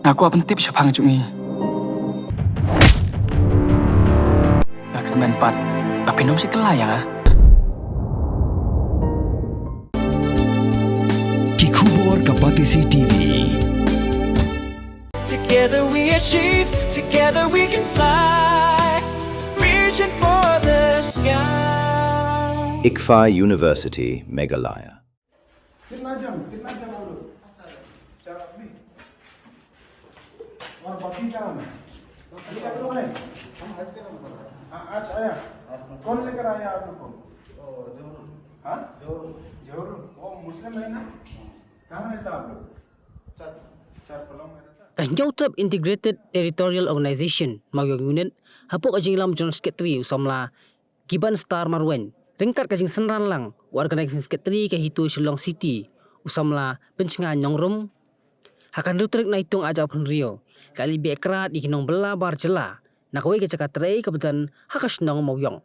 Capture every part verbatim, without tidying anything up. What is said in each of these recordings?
Nga kwah pyntip shaphang jong i. Nga kyrmen pat ba phin ym shim kylla ïa nga. Ki khubor ka Batesi T V. Together we achieve, together we can fly, reaching for the sky. ICFAI University, Meghalaya. कितना जन, कितना जन हम लोग? चार आदमी। और बाकी कहाँ है? बाकी आप लोग हैं? हम आज के नंबर है। हाँ, आज आया। आज नंबर। कौन लेकर आया आप लोग को? ओ, जोरू। हाँ? जोरू। जोरू। वो मुस्लिम है ना? हाँ। कहाँ रहता आप लोग? चार। चार फलों में रहता? Ka Hynñiewtrep Integrated Territorial Organization, Mawïong Unit, hapoh ka jingïalam jong u Secretary u samla Gibbon Star Marwein, ryngkat ka jingsynran lang u Organizing Secretary ka HITO Shillong City, u samla Pynshngaiñ Nongrum, ha ka hynriew tarik Naitung ar hajar arphew hynriew, ka la leit beh krad ïa ki nongbylla bar jylla na kawei ka jaka trei kaba don ha ka shnong Mawïong.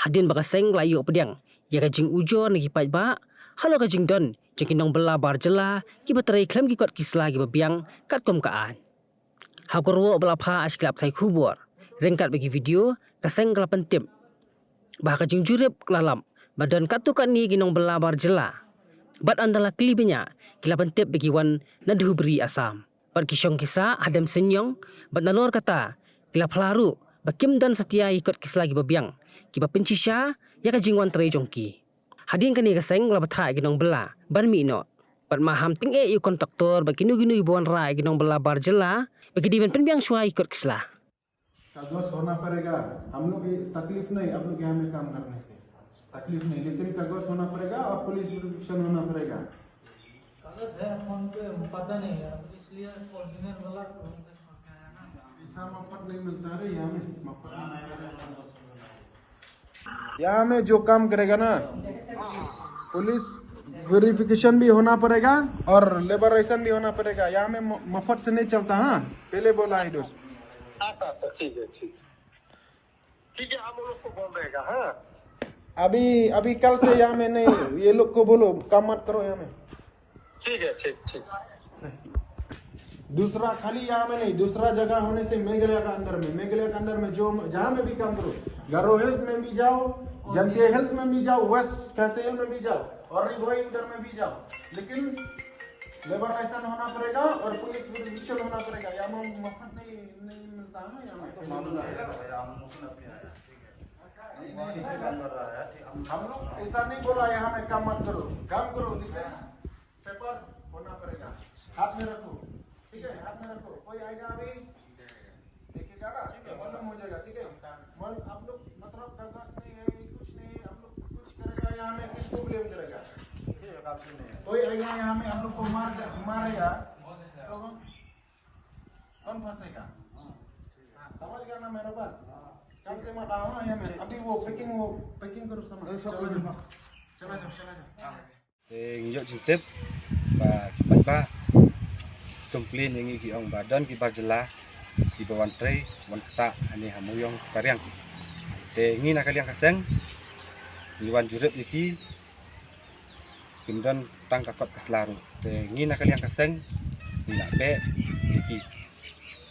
Hadien ba ka seng ka la ïoh pdiang ïa ka jingujor na ki paidbah halor ka jingdon jong ki nongbylla bar jylla kiba trei khlem ki kot ki sla kiba biang katkum ka aiñ. Ha ka rukom ba la phah sha ki lad pathai khubor ryngkat bad ki video, ka seng ka la pyntip ba ha ka jingjurip ka la lap ba don katto katne ki nongbylla bar jylla, bad ynda la kylli bniah ki la pyntip ba ki wan na Dhubri, Assam, bad ki shong ki sah ha Demsenyong, bad nalor kata ki la phla ruh ba kim don satia ïa ki kot ki sla kiba biang kiba pynshisha ïa ka jingwan trei jong ki. Hadien kane ka seng ka la bthah ïa ki nongbylla ban mih noh, bad maham tyngeh ïa u kontraktor bad kino kino kiba wanrah ïa ki nongbylla bar jylla ba ki dei ban pynbiang shuwa ïa ki kot ki sla. कागज होना पड़ेगा। हम लोग ये तकलीफ नहीं, आप लोग यहाँ में काम करने से तकलीफ नहीं, लेकिन कागज होना पड़ेगा और पुलिस वेरिफिकेशन होना पड़ेगा। कागज है फोन पे, पता नहीं है, इसलिए ओरिजिनल वाला फोन पे छोड़ के आया ना। ऐसा मफत नहीं मिलता रे यहाँ में, मफत नहीं मिलता रे। यहाँ में जो काम करेगा ना, पुलिस वेरिफिकेशन भी होना पड़ेगा और लेबर लाइसेंस भी होना पड़ेगा। यहाँ में म-, मफत से नहीं चलता। हाँ, पहले बोला है दोस्त। अच्छा, अच्छा, ठीक है, ठीक। ठीक है, हम लोग को बोल देगा, हाँ। अभी, अभी कल से यहाँ में नहीं, ये लोग को बोलो, काम मत करो यहाँ में। ठीक है, ठीक, ठीक। दूसरा, खाली यहाँ में नहीं, दूसरा जगह होने से मेघालय का अंदर में, मेघालय का अंदर में जो, जहाँ में भी काम करो, गारो हिल्स में भी जाओ, जैंतिया हिल्स में भी जाओ, वेस्ट खसी हिल्स में भी जाओ, और री भोई उधर में भी जाओ, लेकिन लेबर लाइसेंस होना पड़ेगा और पुलिस वेरिफिकेशन होना पड़ेगा। यहाँ में मफत नहीं, नहीं मिलता है, यहाँ में। तो मालूम नहीं है भाई, हम लोग ना भी आया, ठीक है। नहीं, नहीं, नहीं, नहीं। हम लोग ऐसा नहीं बोला यहाँ में काम मत करो, काम करो, लेकिन पेपर होना पड़ेगा। हाथ में रखो, ठीक है, हाथ में रखो। कोई आएगा अभी, देखिएगा ना, ठीक है, मालूम हो जाएगा, ठीक है। मल-, आप लोग मतलब कागज नहीं है, कुछ नहीं है, हम लोग कुछ करेगा यहाँ में, किसको ब्लेम करेगा? ठीक है, कागज नहीं है। कोई आएगा यहाँ में, हम लोग को मार दे-, मारेगा, तो हम कौन फंसेगा? हाँ, समझ गया ना मेरा बात? कल से मत आओ ना यहाँ में। अभी वो पैकिंग, वो पैकिंग करो सामान। चला जाओ, चला जाओ, चला जाओ। Te ngi ïoh jingtip ba ki paidbah complain ïa ngi, ki ong ba don ki bar jylla kiba wan trei wan ktah hangne ha Mawïong Tariang. Te ngi na ka liang ka seng ngi wan jurip ïa ki, kim don tang ka kot ka sla ruh. Te ngi na ka liang ka seng ngi la beh ïa ki.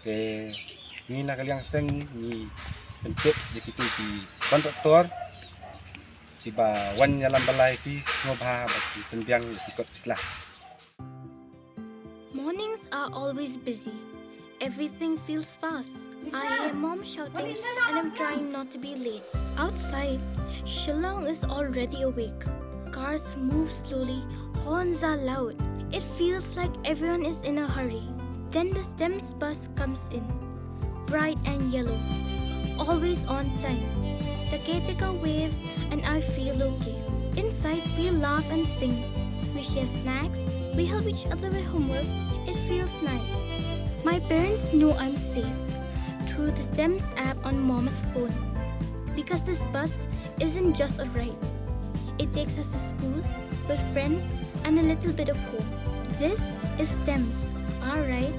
Te ngi na ka liang ka seng ngi pyntip ïa kito ki kontraktor kiba wan ïalam bala ïa ki, sngewbha ba ki pynbiang ïa ki kot ki sla. Mornings are always busy. Everything feels fast. I hear mom shouting and I'm trying not to be late. Outside, Shillong is already awake. Cars move slowly, horns are loud. It feels like everyone is in a hurry. Then the STEMS bus comes in. Bright and yellow. Always on time. The caretaker waves and I feel okay. Inside, we laugh and sing. We share snacks. We help each other with homework. It feels nice. My parents know I'm safe through the STEMS app on mom's phone. Because this bus isn't just a ride. It takes us to school, with friends, and a little bit of home. This is STEMS, our ride,